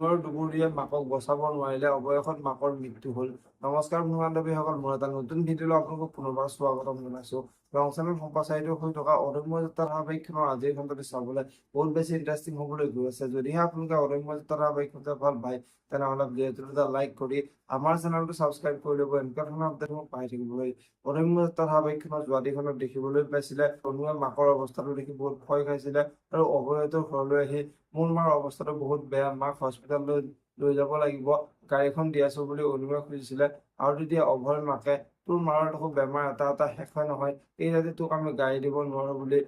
আৰু দুবৰীয়ে মাকক বচাব নোৱাৰিলে। অৱশেষত মাকৰ মৃত্যু হ'ল। নমস্কাৰ বন্ধু বান্ধৱীসকল, মোৰ এটা নতুন ভিডিঅ'লৈ আপোনালোকক পুনৰবাৰ স্বাগতম জনাইছো। ৰং চেনেল সম্প্ৰচাৰিত হৈ থকা অদম্য যাত্ৰা ধাৰাবাহিকখনৰ আজিৰ খণ্ডটো চাবলৈ বহুত বেছি ইণ্টাৰেষ্টিং হ'বলৈ গৈ আছে। যদিহে আপোনালোকে অদম্য যাত্ৰা ধাৰাবাহিকখন চাই ভাল পায়, তেনেহ'লে ভিডিঅ'টোত এটা লাইক কৰি আমাৰ চেনেলটো ছাবস্ক্ৰাইব কৰি ল'ব, এনেকুৱা ধৰণৰ আপডেটসমূহ পাই থাকিবলৈ। অদম্য যাত্ৰা ধাৰাবাহিকখনৰ যোৱাদিখনত দেখিবলৈ পাইছিলে, অনুৱে মাকৰ অৱস্থাটো দেখি বহুত ভয় খাইছিলে আৰু অভয়হঁতৰ ঘৰলৈ আহি "মোৰ মাৰ অৱস্থাটো বহুত বেয়া, মাক হস্পিতাললৈ লৈ যাব লাগিব, গাড়ীখন দিয়াছো" বুলি অনুৱে খুজিছিলে। আৰু তেতিয়া অভয়ৰ মাকে "তোৰ মাৰ দেখোন বেমাৰ এটা এটা শেষে নহয়, এই ৰাতি তোক আমি গাড়ী দিব নোৱাৰো" বুলি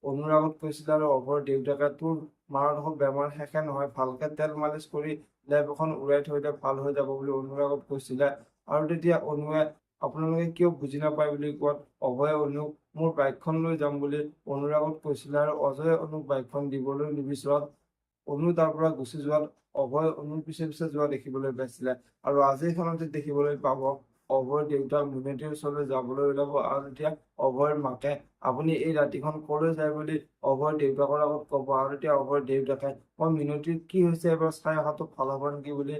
অনুৰ আগত কৈছিলে। আৰু অভয়ৰ দেউতাকে "তোৰ মাৰ দেখোন বেমাৰ শেষে নহয়, ভালকে তেল মালিচ কৰি লেপ এখন উৰাই থৈ দে, ভাল হৈ যাব" বুলি অনুৰ আগত কৈছিলে। আৰু তেতিয়া অনুৱে "আপোনালোকে কিয় বুজি নাপায়" বুলি কোৱাত অভয়ে অনুক "মোৰ বাইকখন লৈ যাম" বুলি অনুৰ আগত কৈছিলে। আৰু অজয়ে অনুক বাইকখন দিবলৈ নিবিচৰাত অনু তাৰ পৰা গুচি যোৱাত অভয় অনুৰ পিছে পিছে যোৱা দেখিবলৈ পাইছিলে। আৰু আজিৰ খণ্ডটিত দেখিবলৈ পাব, অভয়ৰ দেউতাক মিনতিৰ ওচৰলৈ যাবলৈ ওলাব আৰু তেতিয়া অভয়ৰ মাকে "আপুনি এই ৰাতিখন কলৈ যায়" বুলি অভয়ৰ দেউতাকৰ আগত ক'ব। আৰু তেতিয়া অভয়ৰ দেউতাকে "মই মিনতিৰ কি হৈছে এবাৰ চাই অহাটো ভাল হ'ব নেকি" বুলি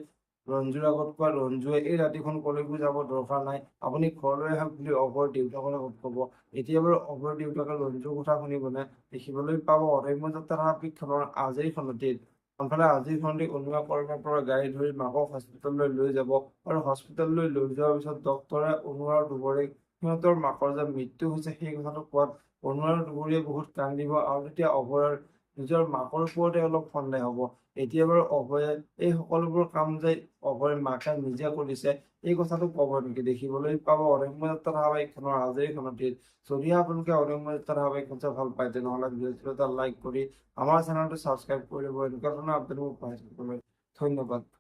ৰঞ্জুৰ আগত কোৱা ৰঞ্জুৱে "এই ৰাতিখন কলৈকো যাব দৰকাৰ নাই, আপুনি ঘৰলৈ আহক" বুলি অভয়ৰ দেউতাকৰ আগত ক'ব। এতিয়া বাৰু অভয়ৰ দেউতাকে ৰঞ্জুৰ কথা শুনিবনে, দেখিবলৈ পাব অদম্য যাত্ৰা ধাৰাবাহিকখনৰ আজিৰ খণ্ডটিত। আনফালে আজিৰ খণ্ডটিত অনুৱে কৰবাৰ পৰা গাড়ী ধৰি মাকক হস্পিতাললৈ লৈ যাব আৰু হস্পিতাললৈ লৈ যোৱাৰ পিছত ডক্তৰে অনু আৰু দুবৰীক সিহঁতৰ মাকৰ যে মৃত্যু হৈছে সেই কথাটো কোৱাত অনু আৰু দুবৰীয়ে বহুত কান্দিব। আৰু তেতিয়া অভয়ৰ নিজৰ মাকৰ ওপৰতে অলপ সন্দেহ হ'ব। এতিয়া বাৰু অভয়ে এই সকলোবোৰ কাম যে অভয়ৰ মাকে নিজে কৰিছে, এই কথাটো ক'ব নেকি, দেখিবলৈ পাব অদম্য যাত্ৰা ধাৰাবাহিকখনৰ আজিৰ খণ্ডটিত। যদিহে আপোনালোকে অদম্য যাত্ৰা ধাৰাবাহিকখন চাই ভাল পায়, তেনেহ'লে ভিডিঅ'টো এটা লাইক কৰি আমাৰ চেনেলটো ছাবস্ক্ৰাইব কৰি ল'ব, এনেকুৱা ধৰণৰ আপডেটসমূহ পাই থাকিবলৈ। ধন্যবাদ।